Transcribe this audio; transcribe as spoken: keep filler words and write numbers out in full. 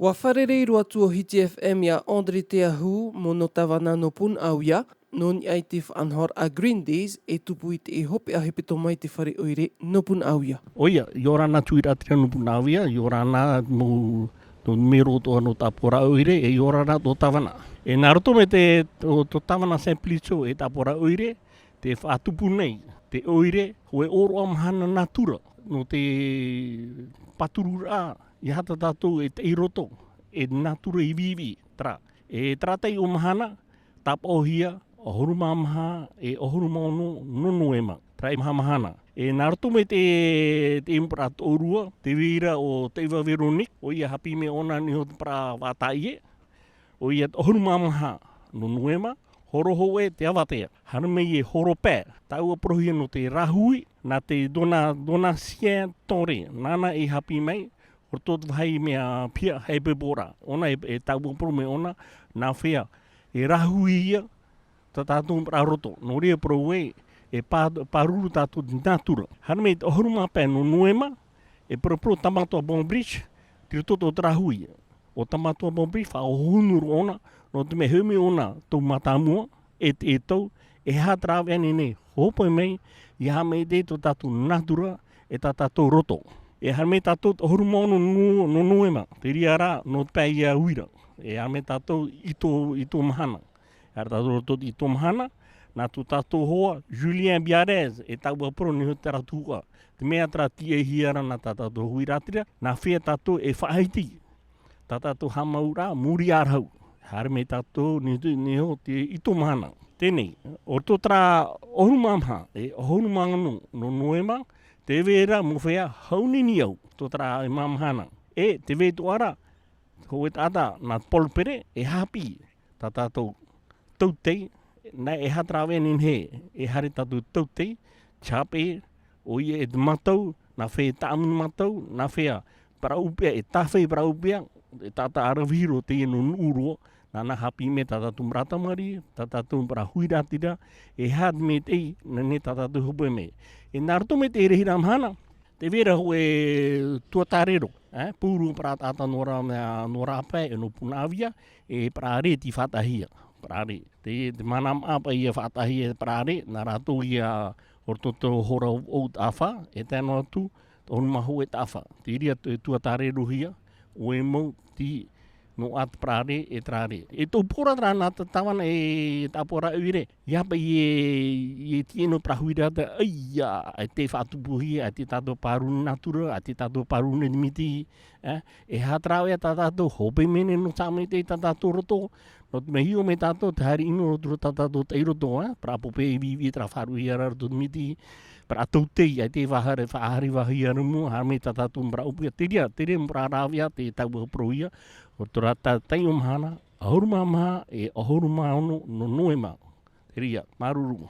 ʻUa fārerei roa atu ʻo Hiti F M iā André Teahu mō nō tāvana nō Punaʻauia, nō niʻa i te faʻanahoraʻa Green Days e tupu i te hopeʻa hepetoma i te fare ʻoire nō Punaʻauia. ʻOia, ʻia ora na Tuiratira nō Punaʻauia, ʻia ora na mau tō numero toʻa nō tāpōraʻa ʻoire, e ʻia ora na tō tāvana. E nā roto mai te, tō, tō tāvana Simplicio e tāpōraʻa ʻoire, tē faʻatupu nei te ʻoire, hōʻē ʻōroʻa mahana natura, nō te pātururaʻa, ʻeiaha tā tātou e tei roto, e natura iviivi, terā. E terā taiʻo mahana, tāpaʻohia, ʻahuru mā maha, e ʻahuru mā ono, nō Noema, terā e maha mahana. E nā roto mai te, te ʻīmaparaʻa toʻorua, tē vai ra ʻo Taiva Véronique, ʻoia haʻapiʻi mai ʻōna i niʻa i te parau faʻataʻie, ʻoia ʻahuru mā maha nō Noema, horo hōʻē te avatea. Haere mai e horo pae, taua parauhia nō te rāhui, nā te Dona-, Donatien Toré, nāna e haʻapiʻi mai, roto te vāhi mea piha hepetoma. ʻŌna e, e taua parau mai ʻōna, nā hea, e rāhui ia, tā tātou parau roto. Nō reira parau ē, e pā-, pāruru tātou te natura. Haere mai te ʻahuru mā pae nō Noema, e paraparau Tamatoa Bonbridge, tei roto tō te rāhui. ʻO Tamatoa Bonbridge, faʻahohonu roa ʻōna, nō te mea e hoʻi mai ʻōna tō mātāmua, e te, e tau, e aha te rāveʻa nei, hōpoi mai, ʻia haʻamaitaʻi tō tātou natura, e tā tātou roto. E haere mai tātou te ʻahuru mā ono nō, nō Noema, te reira rā, nō te pae ia uira. E haere mai tātou i tō, i tō mahana. Haere tātou roto i tō mahana, nā tō tātou hoa, Julien Biarez, e taua parau nei hōʻē terā tuhaʻa. Te mea terā tīaʻihia ra nā tā tātou huiraʻatira, nā hea tātou e faʻahiti. Tā tātou haʻamauraʻa, muri ā rahu. Haere mai tātou, nei, nei hō te, i tō mahana. Teie nei, ʻo tō terā ʻahuru mā maha, e ʻahuru mā ono nō Noema, tē vai ra mau feiā hau nini au, tō terā e mā mahana. E, tē vai atoʻa ra, hōʻē taʻata, nā Paul Perret, e haʻapiʻi, tā tātou tautei, nā e aha te rāveʻa nei, e haere tātou tautei, Chape, ʻoia e te matau, nā hea e tāʻamu matau, nā hea parau ʻūpeʻa, e tāfai parau ʻūpeʻa, e taʻata ʻaravihi roa teie nō Nuʻuroa, nāna haʻapiʻi mai tā tātou parau tamariʻi, tā tātou parau huiraʻatira, e aha te mea teie, nā nei tā tātou hōpoi mai. E nā roto mai te rahiraʻa mahana, tē vai ra hōʻē tuatāreroraʻa, e, pūrū parau taʻata nō rā, nō rāpae, e nō Punaʻauia, e parau rē tei faʻataʻahia, parau rē. Te, te mahana maʻa paʻi ʻia faʻataʻahia e parau rē, nā rātou ia ʻo roto tō hora ʻou taʻafa, e tae noa atu, tō ʻahuru mā hōʻē taʻafa. Te reira te tuatārerohia, ʻoia mau tei noaʻa te parau rē, e terā rē. E tō pō ra terā nā tā tāvana e tāpōraʻa ʻoire. ʻEiaha paʻi e, e tīaʻi noa parau huiraʻatira, ʻaita, ʻaita e faʻatupuhia, ʻaita tātou pāruru natura, ʻaita tātou pāruru nei te miti, e, e aha te rāveʻa tā tātou, hōpoi mai nei nō te haʻamaitaʻi tā tātou roto, nō te mea hiʻo mai tātou, te haere ʻino roto tā tātou tairoto, e, parau pōpē iviivi terā faʻaruʻihia ra roto te miti, parau tautei, ʻaita e faʻahaere, faʻahaere vāhi ʻia rumu, haere mai tā tātou parau ʻūpeʻa, te reira, te reira parau rāveʻa, te taua parau ia, ʻo terā tā taiʻo mahana, ʻahuru mā maha, e ʻahuru mā ono nō Noema. Te reira, māuruuru.